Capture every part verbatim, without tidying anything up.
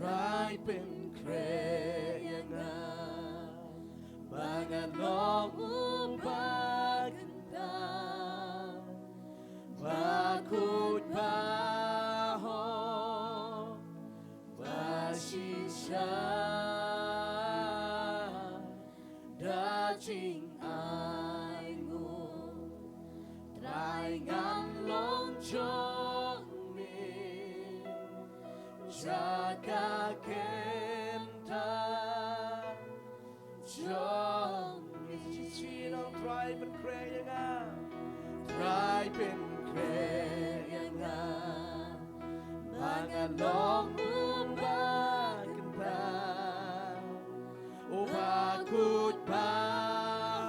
Trai pynkhreh ïa nga ba ngan long u ba kynta, ba khuid ba hok ba shisha. Da jingainguh Trai ngan long jong me, jaka kynta jong me. Shisha Trai pynkhreh ïa nga. Trai pynkhreh ïa nga ba ngan long u ba kynta, u ba khuid ba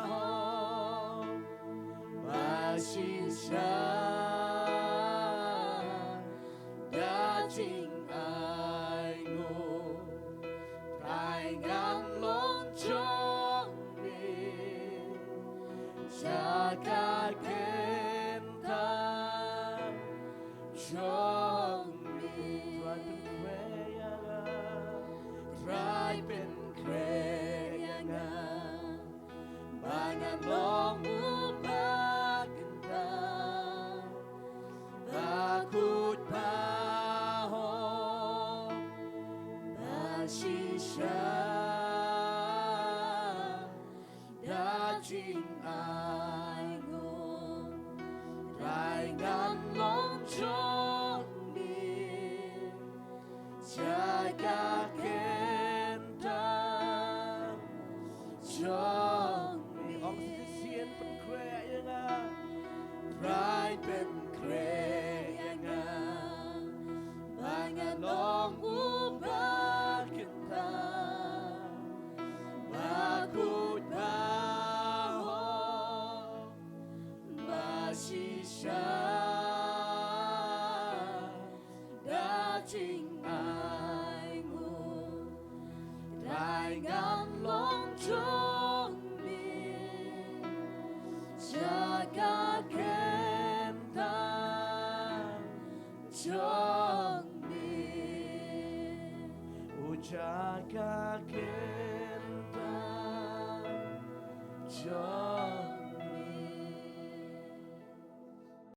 hok ba shisha. Da jingainguh Trai ngan long jong me, jaka kynta jong me. Trai pynkhreh ïa nga. Trai pynkhreh ïa nga ba ngan long u ba kynta, ba khuid ba hok ba shisha. Da jingainguh Trai ngan long jong me, jaka kynta jong me. Ong shisien, pynkhreh ïa nga. Trai pynkhreh ïa nga ba ngan long u ba kynta, ba khuid ba hok ba shisha. Da jingainguh Trai ngan long jong me, jaka kynta jong me, u jaka kynta jong